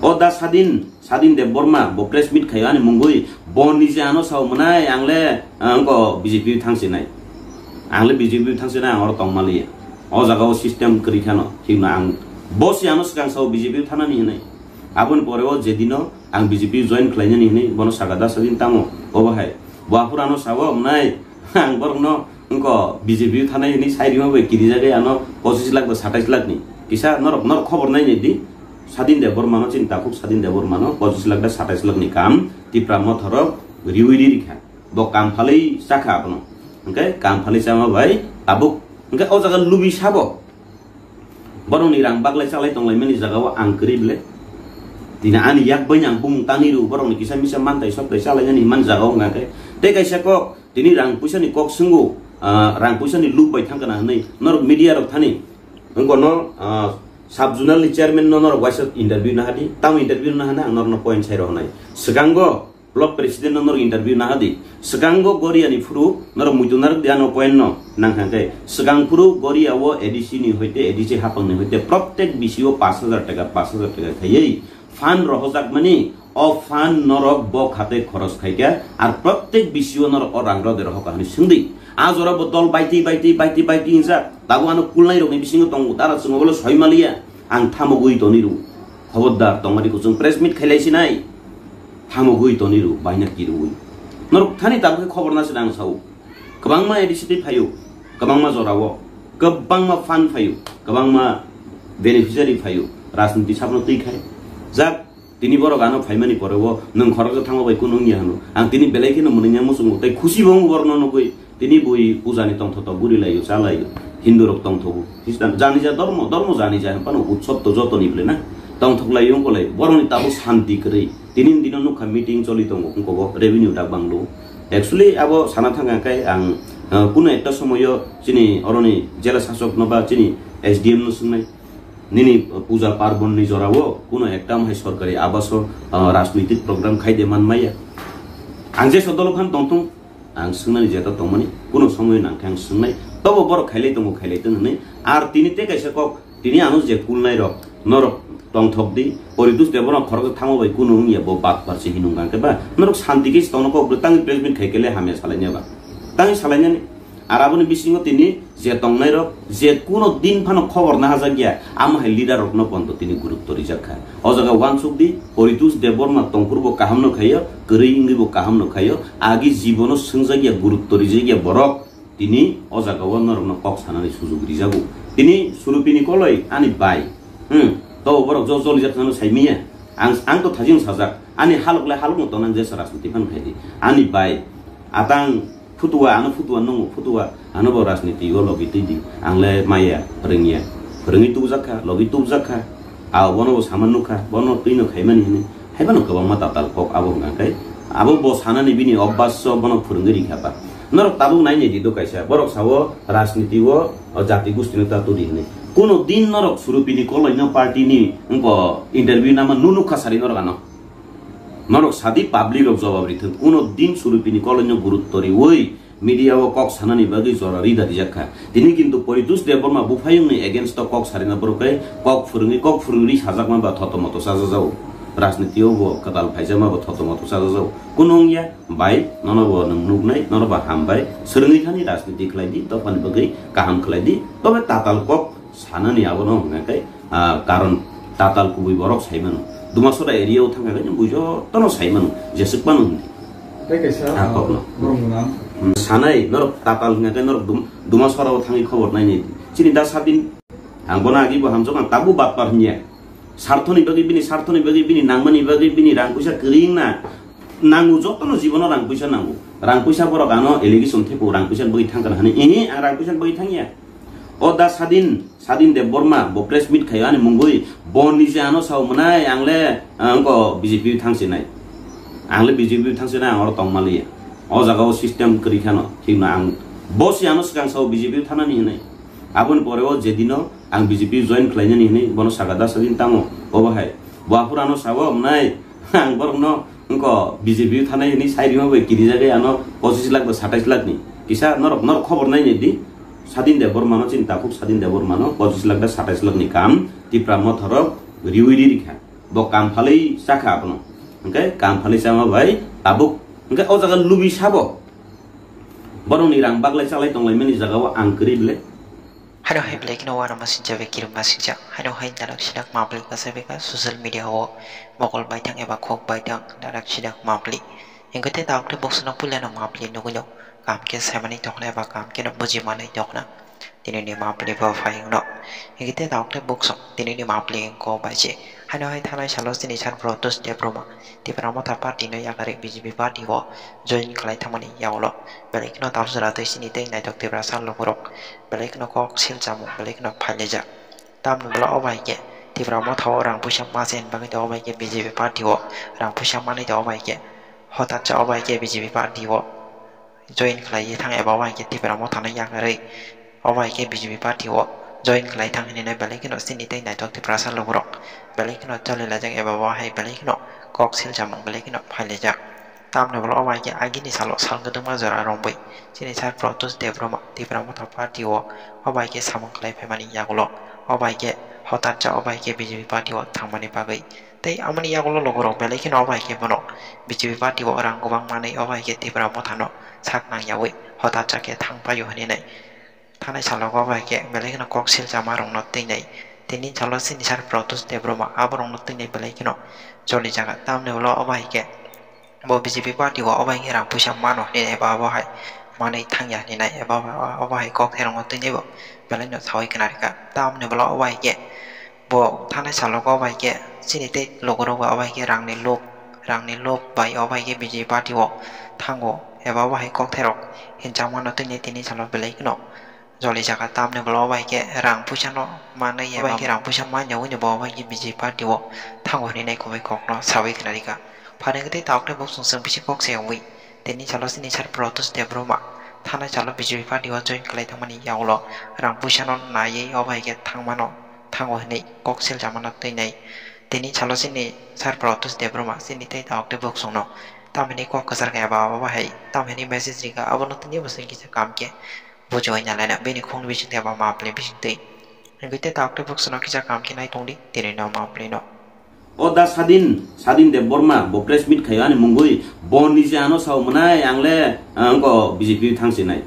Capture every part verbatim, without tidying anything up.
O da Sadin, Sadin Debbarma, bo press meet khaio ani mungwi, bo nije ano sao mwnai, ang le, ah, wngko B J P thangsinai. Ang le B J P thangsinai, ang oro tongmaliya. O jaga o system kwrwi khano, himno ang bo si ano swkang sao B J P thanani hinwi. Aboni pore o jedino ang B J P join khlainani hinwi, bono saka da Sadin tamo, obo hai. Bo aphuru ano sao mwnai, ang borokno wngko B J P thanai hinwi sai rima bai kirijagwi ano pochis lakh ba satais lakh ni. Kisa norok, norok khobor nainai di. Sadin Debbarmano chini takhuk Sadin Debbarmano pochis lakh da satais lakh ni kam Tipra Motha rok riwi ri rikha. Bo kam phalwi chakha abono. Hwnkhe kam phalwi chama bai tabuk. Hwnkhe o jaga lubi sabo. Borokni rang baglai chalai tonglaimani jagao ang kwrwi ble. Tini ani yak bai ang bumung tani rw borokni kisa misa mantai soktai chalainani man jagao hwnkha khe. Tei kaisa kok tini rang puisani kok swngo, ah, rang puisani luk bai thangkana hwnwi norok media rok thani. Wngkono, ah, sub zonal ni chairman no norok waisa interview nahadi, tamo interview nahana ang norokno point sai rohonai. Swkango block president no norok interview nahadi. Swkango Goria ni phuru norok muitu narwk di ano point no nangkha khe. Swkang phuru Goria o A D C ni hoite A D C hapang ni hoite prottek B C o pash hajar taka, pash hajar taka khaiwi fund rohojak mani, o fund norok bo khate khoros khaikha, ar prottek B C o norok o rang rode rohokha hwnwi swngdi. A jora bo dol baiti, baiti, baiti, baiti hinjak. Tabuk ano kulnai rokni bisingo tongo, dara chwngno bole soi maliya. Ang thamogwi toni rw. Khobordar, tongmani kuchung press meet khailai sinai. Thamogwi toni rw, baina kirwi. Norok thani tabuk khe khobor na sina ang sao. Kwbangma A D C twi phaio, kwbangma jorao, kwbangma fund phaio, kwbangma beneficiary phaio, rajniti sabno twi khai. Jak, tini borok ano phaimani pore o nwng khoroksa thango bai kunu wngya hwno. Ang tini belai kheno mwnwnya muchungo tei khusi bo wngo borokno nugwi. Tini bui pujani tongthotok guri laio, cha laio. Hindu rok tongthogo. Khristan jani ja dormo, dormo jani ja hwnphano utsob to jotoni ble na. Tongthok laio wngko lai. Borokni tabuk santi kwrwi. Tini dino nukha meeting choli tongo wngko bo revenue dak banglo. Actually abo sana thangkha khe ang, uh, kuno ekta somoyo chini oroni jela sasok no ba chini S D M no swngnai. Nini puja parbon ni jorao kuno ekta hai sorkari abaso, uh, rajnitik program khaide man maya. Ang je sodolo khan tongthung. Ang swngnani jeta tongmani, kuno somoy nangkhe ang swngnai, tobo borok khailai tongo, khailai tong hwnwi. Ar tini tei kaisa kok, tini ano je kulnai rok, norok tongthok di, Poritus Debbarma khoroksa thango bai kuno wngya bo batpar se hinung kangkhe ba, norok santi khe tongno kok bwtangwi press meet khai kele hamya salaina ba. Tangwi salainani, ar aboni bisingo tini je tongnai rok, je kuno din phano khobor nahajakya, amo hai leader rokno pondo tini gurutto rijak kha. O jaga uansuk di, Poritus Debbarma tongphuru bo kaham no khaio, kwrwi wngwi bo kaham no khaio, agi jibono swngjak ya, gurutto rijak ya borok, tini o jaga o norok no kok sanani sujug rijago. Tini Surupini koloi ani bai, hmm, to borok jo jolijak no sai miya. Ang, ang to thajin sajak, ani halok le halok no tonang jesa rajniti phan khai di. Ani bai, atang Phutua, ano phutua nungo, phutua, ano bo rajniti o logi twi di. Ang le maya, phwrwngya. Phwrwngwi tubujak kha, logi tubujak kha. A, bono bo sama nukha, bono twi no khaimani hinwi. Haiphano kwbangma tatal kok abo hwnka khe. Abo bo sanani bini obas so bono phwrwngwi rikha ba. Norok tabuk nai nai di do kaisa. Borok sao rajniti o, o jati gusti no ta turi hinwi. Kuno din norok Surupini koloi no party ni wngko interview nama nunu kha sari norok ano. Norok sadi public rok jawab rithwng. Kuno din Surupini koloi no gurutto riwi media o kok sanani bagwi jora rida rijak kha. Tini kintu Poritus Debbarma buphayungni against o kok sarina borok khe kok phwrwngwi, kok phwrwngwi sajakma ba thoto moto chajajago. Rajniti o bo kwtal phaijakma ba thoto moto chajajago. Kuno wngya bai nono bo nwng nuknai, nono bo hambai. Swrwngwi thani rajniti khlai di, dophani bagwi kaham khlai di. Tobe tatal kok sanani abono hwnka khe, ah, karon tatal kubui borok sai mano. Dumasora area o thangkha khe bui jotono sai mano, jeswk mano hwnwi. Tei kaisa, ah, ah, kokno. Borok gwnang. Hmm, sanai, norok tatal hwnka khe norok Dum-, Dumasora o thangwi khobor nainai. Chini da Sadin, ang bono agi bo hamjak, ang tabuk batpar hwnya. Sarthoni bagwi bini, sarthoni bagwi bini, nangmani bagwi bini rang puisa kwrwi wngna. Nango, jotono jibono rang puisa nango. Rang puisa borok ano allegation thepo, rang puisa bagwi thangkha hwnwi. Ihi, ang rang puisa bagwi thangya. O da Sadin, Sadin Debbarma, bo press meet khaio ani mungwi, bo nije ano sao mwnai, ang le, ah, wngko B J P thangsinai. Ang le B J P thangsinai, ang oro tongmaliya. O jaga o system kwrwi khano, thikno ang, bo si ano swkang sao B J P thanani hinwi. Aboni pore o jedino ang B J P join khlainani hinwi, bono saka da Sadin tamo, obo hai. Bo aphuru ano sao mwnai, ang borokno wngko B J P thanai hinwi sai rima bai kirijagwi ano pochis lakh ba satais lakh ni. Kisa norok, norok khobor nainai di. Sadin Debbarmano chini takhuk Sadin Debbarmano pochis lakh da satais lakh ni kam Tipra Motha rok riwi ri rikha. Bo kam phalwi chakha abono. Hwnkhe kam phalwi chama bai tabuk. Hwnkhe o jaga lubi sabo. Borokni rang baglai chalai tonglaimani jagao ang kwrwi bwle. Haino hai belai kheno uanama sincha bai kirima sincha. Haino hai narak sidak mapli kasa beka social media o mokol baithang eba khok baithang narak sidak mapli. Hwnkhe te tabuk te boksano puilano mapli nugwino. Kam khe saimani tongna eba kam kheno bujimanai tongna. Tinini mapli bo phai wngno. Hwnkhe te tabuk te boksong tinini mapli wngkho bai se. Haino hai thanai salo chini sir Pradyot Debbarma Tipra Motha party no yakarwi B J P party o join khlai thangmani yagulo belai kheno tamsora twi chini tei naithok Tiprasa lukurok belai kheno kok sil chamung belai kheno phailaijak. Tamni bwla o bai khe Tipra Motha o rang puisa ma se bagwi tei o bai khe B J P party o rang puisa manwi tei o bai khe hotatsa o bai khe B J P party o join khlaiwi thang eba o bai khe Tipra Motha no yakarwi o bai khe B J P party o join khlai thang hinwi belai kheno chini tei naithok Tiprasa lukurok belai kheno cholilaijak eba o hai belai kheno kok sil chamung belai kheno phailaijak. Tamni bwla o bai khe agini salo sal kwdwkma jora romwi chini sir Pradyot Debbarma Tipra Motha party o o bai khe samung khlai phaimani yagulo o bai khe hotatsa o bai khe B J P party o thangmani bagwi tei amoni yagulo lukurok belai kheno o bai khe bono B J P party o rang kwbang manwi o bai khe Tipra Mothano sak nangyawi hotatsa khe thang paio hinwi nai. Thanai salo o bai khe belai kheno kok sil chama rokno twinai. Tini salo chini sir Pradyot Debbarma aborokno twinai belai kheno cholijaga. Tamni ulo o bai khe bo B J P party o o bai khe rang puisa mano hinwi eba bo hai manwi thangya hinwi nai eba bo hai kok therokno twinai bo belai no sawi khna rikha. Tamni ulo o bai khe bo thanai salo o bai khe chini tei lukurok bai o bai khe rangni lob, rangni lob bai o bai khe B J P party o thango eba o bai kok therok hinchang mano twinai tini salo belai kheno jolijak. Tamni bwla o bai khe rang puisa no manwi eba bai khe rang puisa manya hwnwi bo o bai khe B J P party o thango hinwi nai kubui kok no sawi khna rikha. Pharing tei tabuk tei boksong chwng bisi kok se wngwi tini salo chini sir Pradyot Debbarma thanai salo B J P party o join khlai thangmani yagulo rang puisa no naiwi o bai khe thangmano thango hinwi kok sil chamano twinai. Tini salo chini sir Pradyot Debbarma chini tei tabuk tei boksong no tamhinwi kok kwchar khe eba o bahai tamhinwi message rikha abono tini bwswk kisa kam khe bujiwi nalaina bini khungni bisingtwi eba mapli bisingtwi. Hwnkhe tei tabuk tei boksong no kisa kam khe nai tongdi tini no mapli no. O da Sadin, Sadin Debbarma, bo press meet khaio ani mungwi, bo nije ano sao mwnai, ang le, ah, wngko B J P thangsinai.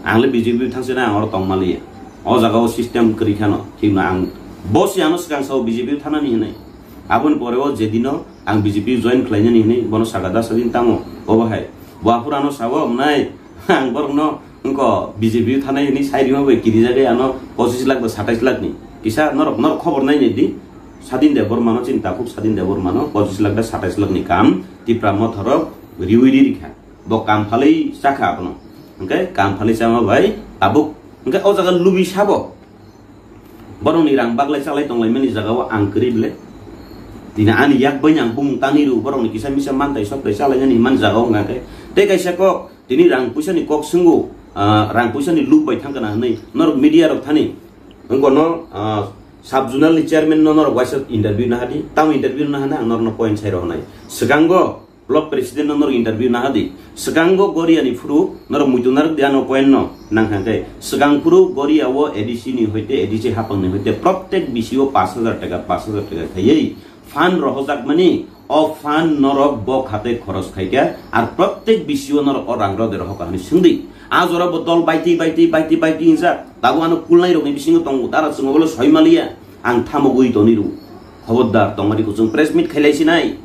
Ang le B J P thangsinai, ang oro tongmaliya. O jaga o system kwrwi khano, thikno ang, bo se ano swkang sao B J P thanani hinwi. Aboni pore o jedino ang B J P join khlainani hinwi, bono saka da Sadin tamo, obo hai. Bo aphuru ano sao mwnai, ang borokno wngko B J P thanai hinwi sai rima bai kirijagwi ano pochis lakh ba satais lakh ni. Kisa norok, norok khobor nainai di. Sadin Debbarmano chini takhuk Sadin Debbarmano pochis lakh da satais lakh ni kam Tipra Mothorok riwi ri rikha. Bo kam phalwi chakha abono. Hwnkhe kam phalwi chama bai tabuk. Hwnkhe o jaga lubi sabo. Borokni rang baglai chalai tonglaimani jagao ang kwrwi bwle. Tini ani yak baino ang bumung tangwi rw, borokni kisa misa mantai soktai chalainani himani jagao hwnkha khe. Tei kaisa kok, tini rang puisani kok swngo, ah, rang puisani luk bai thangkana hwnwi norok media rok thani wngkono, ah, sub zonal ni chairman no norok waisa interview nahadi, tamo interview nahana ang norokno point sai rohonai. Swkango block president no norok interview nahadi, swkango Goria ni phuru norok muitu narwk di ano point no nangkha khe, swkang phuru Goria o A D C ni hoite A D C hapang ni hoite prottek B C o pash hajar taka, pash hajar taka khaiwi fund rohojakmani, o fund norok bo khate khoros khaikha, ar prottek B C o norok o rang rode rohokha hwnwi swngdi. A jora bo dol baitwi, baitwi, baitwi, baitwi hinjak, tabuk ano kulnai rokni bisingo tongo, dara chwngno bole soi maliya, ang thamogwi toni rw. Khobordar, tongmani kuchung press meet khailai sinai,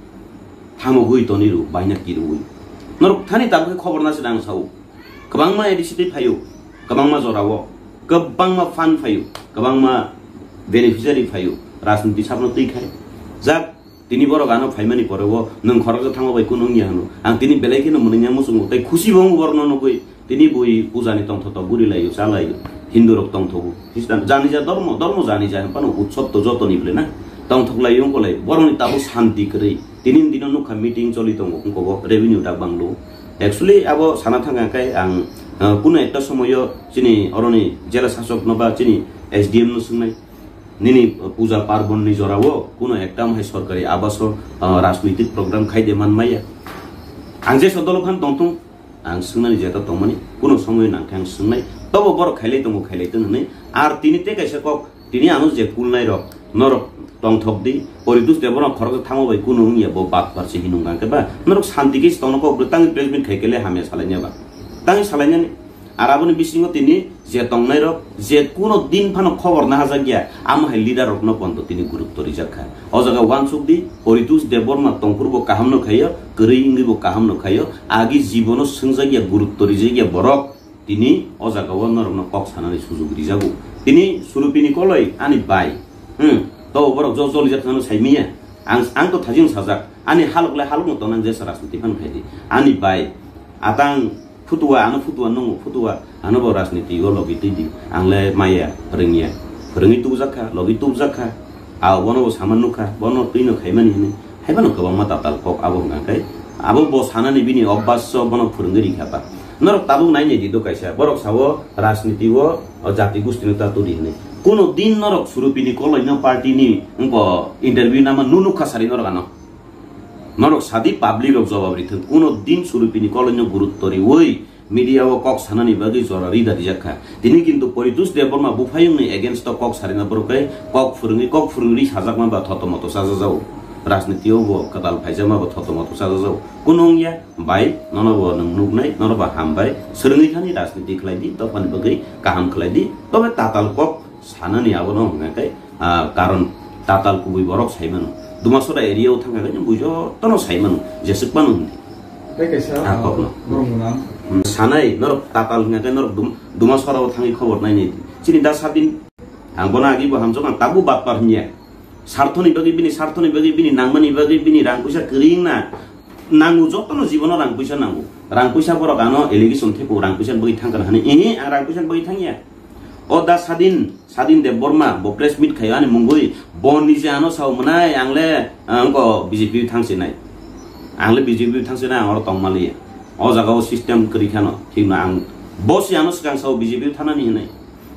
thamogwi toni rw, baina kirwi. Norok thani tabuk khe khobor na se ang sao. Kwbangma A D C twi phaio, kwbangma jorao, kwbangma fund phaio, kwbangma beneficiary phaio, rajniti sabno twi khai. Jak, tini borok ano phaimani pore o nwng khoroksa thangma bai kunu wngya hwno. Ang tini belai kheno mwnwngya muchungo, tei khusi bo wngo borokno nugwi. Tini bui pujani tongthotok guri laio, cha laio. Hindu rok tongthogo. Khristan jani ja dormo, dormo jani ja hwnphano utsob to jotoni bwle na. Tongthok laio wngko lai. Borokni tabuk santi kwrwi. Tini dino nukha meeting choli tongo wngko bo revenue dak banglo. Actually abo sana thangkha khe ang, uh, kuno ekta somoyo chini oroni jela sasok no ba chini S D M no swngnai. Nini puja parbon ni jorao kuno ekta hai sorkari abaso, ah, rajnitik program khaide man maya. Ang je sodolo phan tongthung, ang swngnani jeta tongmani, kuno somoy nangkhe ang swngnai, tobo borok khailai tongo, khailai tong hinwi. Ar tini tei kaisa kok, tini ano je kulnai rok, norok tongthok di, Poritus Debbarma khoroksa thangma bai kunu wngya bo batpar se hinung kang khe ba, norok santi khe tongno kok bwrwi tangwi press meet khai khe le hamya salaina ba, tangwi salainani. Ar aboni bisingo tini je tongnai rok je kuno din phano khobor nahajakya, amo hai leader rokno ponto tini gurutto rijak kha. O jaga uansuk di, Poritus Debbarma tongphuru bo kaham no khaio, kwrwi wngwi bo kaham no khaio, agi jibono swngjakya, gurutto rijakya borok tini o jaga o norokno kok sanani sujug rijago. Tini Surupini koloi ani bai, hmm, to borok jo jolijak thangno saimiya. Ang, ang to thajing sajak, ani halok le halok no tonang jesa rajniti phan khaidi. Ani bai, atang phutua, ano phutua nungo, phutua, ano bo rajniti o logi twi di. Ang le maya, phwrwngya. Phwrwngwi tubujak kha, logi tubujak kha. Aw, bono bo sama nukha, bono twi no khaimani hinwi. Haibano kwbangma tatal kok abo hwnka khe, abo bo sanani bini obbaso bono phwrwngwi rikha ba. Norok tabuk nai nai di do kaisa, borok sao rajniti o, o jati gusti no ta turi hinwi. Kuno din norok Surupini koloi no party ni wngko interview nama nunukha sari norok ano. Norok sadi public rok jawab rithwng, kuno din Surupini koloi no gurutto riwi media o kok sanani bagwi jora rida rijak kha. Tini kintu Poritus Debbarma buphayungni against o kok sarina borok khe kok phwrwngwi, kok phwrwngwi sajakma ba thotomoto chajajago. Rajniti o bo kwtal phaijakma ba thotomoto chajajago. Kuno wngya bai, nono bo nwng nuknai, nono bo hambai. Swrwngwi thani rajniti khlai di, dophani bagwi kaham khlai di. Tobe tatal kok sanani abono hwnka khe, ah, karon tatal kubui borok sai mano. Dumasora area o thangkha khe bui jotono sai mano, jeswk mano hwnwi. Tei kaisa, ah, ah, kokno. Borok mwnang. Hmm, sanai, norok tatal hwnka khe norok Dum-, Dumasora o thangwi khobor nainai di. Chini da sadin, ang bono agi bo hamjak, ang tabuk batpar hwnya. Sarthoni bagwi bini, sarthoni bagwi bini, nangmani bagwi bini rang puisa kwrwi wngna nango, jotono jibono rang puisa nango. Rang puisa borok ano allegation thepo, rang puisa bagwi thangkha hwnwi. Ehe, ang rang puisa bagwi thangya. O da sadin, Sadin Debbarma, bo press meet khaio ani mungwi, bo nije ano sao mwnai, ang le, ah, wngko B J P thangsinai. Ang le B J P thangsinai, ang oro tongmaliya. O jaga o system kwrwi khano, thikno ang, bo si ano swkang sao B J P thanani hinwi.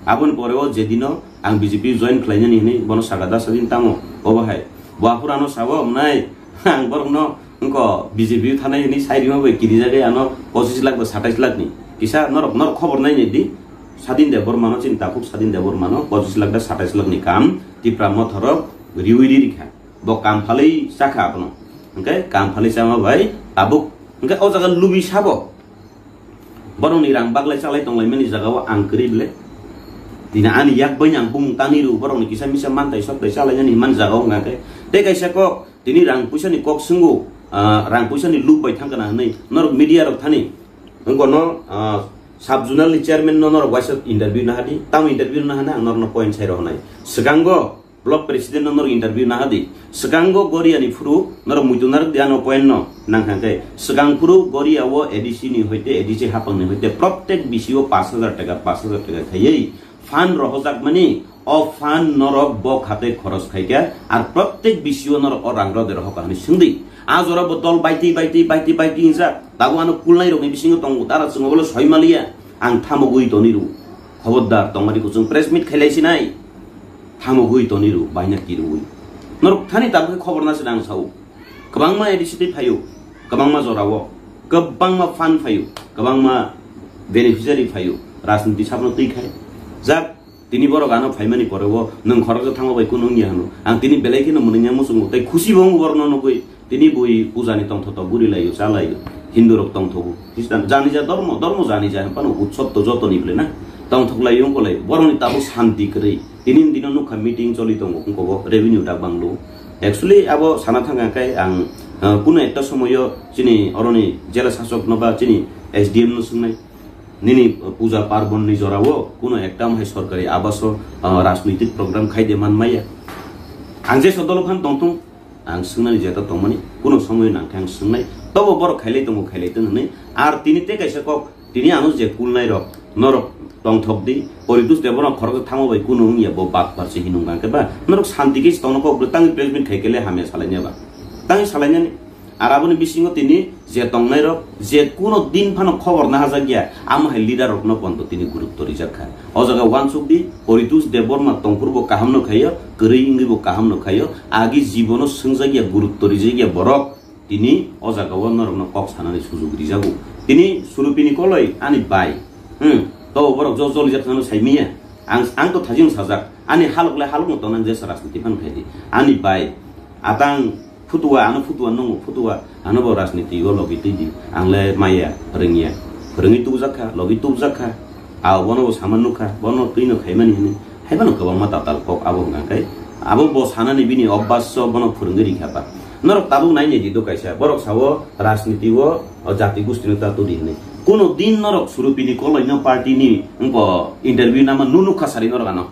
Aboni pore o jedino ang B J P join khlainani hinwi, bono saka da sadin tamo, obo hai. Bo aphuru ano sao mwnai, ang borokno, Wngkha B J P o thanai hwnwi sai rima bai kirijagwi ano pochis lakh ba satais lakh ni. Kisa norok, norok khobor nainai di. Sadin Debbarma no, chini takhuk Sadin Debbarma no pochis lakh da satais lakh ni kam Tipra Motha rok riwi ri rikha. Bo kam phalwi chakha abono. Hwnkhe kam phalwi chama bai tabuk. Hwnkhe o jaga lubi sabo. Borokni rang baglai chalai tonglaimani jaga o ang kwrwi le. Tini ani yak bai ang bumung tani rw, borokni kisa misa mantai soktai chalainani himani jaga o hwnkha khe. Tei kaisa kok, Tini rang puisa ni kok swngo, ah, rang puisa ni luk bai thangkha na hwnwi norok media rok thani wngkha no, ah, sub zonal ni chairman no norok waisa interview na hadi, tamo interview na hwnwi ang norok no point sai rw hwnai. Swkango block president no norok interview na hadi, swkango Goria ni phuru norok muitu narwk di ano point no nangkha khe, swkang phuru Goria o A D C ni hoite, A D C hapang ni hoite, prottek B C o pash hajar taka, pash hajar taka khaiwi, Fund rohorjakmani, o fund norok bo khatai khoros khaikha, ar prottek B C o norok o rang rode rohorkha hwnwi swngdi. A jora bo dol baitwi, baitwi, baitwi, baitwi wngjak. Tabuk ano kulnai rokni bisingo tongo, dara chwng obole soi maliya. Ang thamogwi toni rw. Khobordar tongmani kuchung press meet khailai sinai. Thamogwi toni rw, baina kirwi. Norok thani tabuk khe khobor na se nang sao. Kwbangma A D C twi phaio, kwbangma jorao, kwbangma fund phaio, kwbangma beneficiary phaio, rajniti sabno twi khai. Jak, Tini borok ano phaimani pore o nwng khoroksa thangma bai kunu wngya hwno. Ang tini belai kheno mwnwngya muchungo tei khusi bo wngo borokno nugwi. Tini bui pujani tongthotok guri laio, cha laio. Hindu rok tongthogo. Khristan janija dormo, dormo janija hwnphano utsob to jotoni bwle na. Tongthok laio wngko laio. Borokni tabuk santi kwrwi. Tini dino nukha meeting choli tongo wngko bo revenue dak banglo. Actually abo sana thangkha khe ang, uh, kuno ekta somoyo chini oroni jela sasok no ba chini S D M no swngnai. Nini puja parbon ni jorao kuno ekta hai sorkari abaso, ah, rajnitik program khai de man maya. Ang je sodolo phan tongthung, ang swngnani jeta tongmani, kuno somoy nang khe ang swngnai, tobo borok khailai tongo, khailai tong hwnwi. Ar tini tei kaisa kok, tini ano je kulnai rok, norok tongthok di, Poritus de borok khorok thangma bai kuno wngya bo bak par se hinung kang khe ba, norok santi khe tongno kok bwrwi tangwi press meet khai khe le hamya salaina ba. Tangwi salainani. Ar aboni bisingo tini je tongnairok je kuno din phano khobor nahajakya, amo hai leader rokno ponto tini gurutto rijak kha. O jaga uansuk di, Poritus Debbarma tongphuru bo kaham no khaio, kwrwi wngwi bo kaham no khaio, agi jibono swngjakya, gurutto rijakya borok tini o jaga o norokno kok sanani sujug rijago. Tini Surupini koloi ani bai, hmm, to borok jo jolijak thangno saimiya, ang, ang to thajing sajak. Ani halok le halok no tongnang jesa rajniti phan khaidi. Ani bai atang phutua, ano phutua, nungo phutua, ano bo rajniti o logi twi di. Ang le maya, rwngya. Rwngwi tubujak kha, logi tubujak kha. A bono bo sama nukha, bono twi no khaimani hini. Haibano kwbangma tatal kok abo hwnka khe. Abo bo sanani bini obbaso bono phwrwngwi rikha ba. Norok tabuk nai nai di do kaisa. Borok sao rajniti o, o jati gusti no ta turi hini. Kuno din norok Surupini koloi no party ni wngko interview nama nunukha sari norok ano.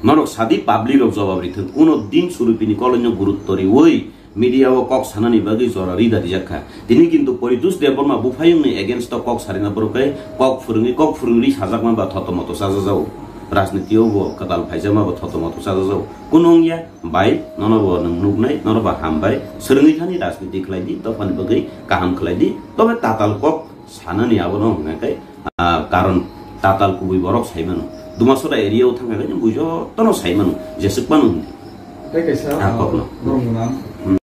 Norok sadi public rok jawab rithwng. Kuno din Surupini koloi no gurutto riwi media o kok sanani bagwi jora rida rijak kha. Tini kintu Poritos Debbarma buphayungni against o kok sarina borok khe kok phwrwngwi, kok phwrwngwi sajakma ba thotomoto chajajago. Rajniti o bo kwtal phaijakma ba thotomoto chajajago. Kuno wngya bai, nono bo nwng nuknai, nono bo hambai. Swrwngwi thani rajniti khlai di, dophani bagwi kaham khlai di. Tobe tatal kok sanani abono hwnka khe, ah, karon tatal kubui borok sai mano. Dumasora area o thangkha khe bui jotono sai mano, jeswk mano hwnwi. Tei kaisa, ah, ah, kokno. Borok gwnang. Hmm.